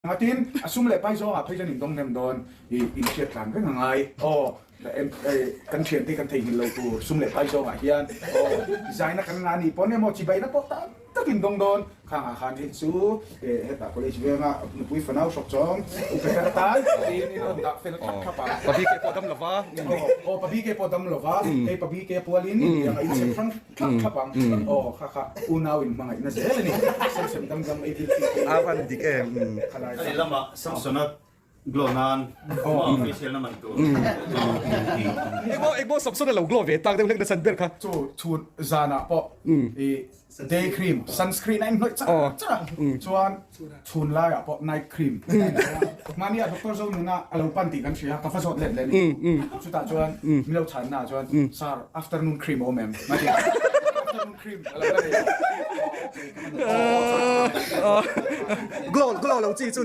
Tin, a sum leh pai zawngah phei chuan indawng hnem dawn i inhriat tlan reng a ngai. Aw, kan thiante kan theihnghilh lo tur sum leh pai zawngah hian aw, zaina kan ngah a nih pawn emaw chibaina pawh tam tak indawng dawn. Khangah khan hei chu hetah college venga nupui fanau hrawk chawng u Peter tan tiin in rawn dah fel thlap thlap a. Pa BK pawh dam lova. Aw, pa BK pawh dam lova, hei pa BK pualin intiang a inchep hrang Thlap thlap ang. Aw kha kha unau in hmangaihna zel a ni. Sem sem dam dam ei thil chi te. A van dik em. Khalai A lehlamah Samsona glow nan hma official na man tur. Engmaw engmaw Samsona lo glow ve tak deuh hlek na chan ber kha. Chu chhun zanah pawh i day cream sunscreen a inhnawih char char a chuan chhun laiah pawh night cream a inhnawih a. Mahnia Doctor Zonuna a lo pan tih kan hria ka va zawt let leh a ni. Chutah chuan min lo chhanna ah chuan Sir, afternoon cream a awm em? A ti a. Afternoon cream a lo la nei a. Glow glow lo chi chu.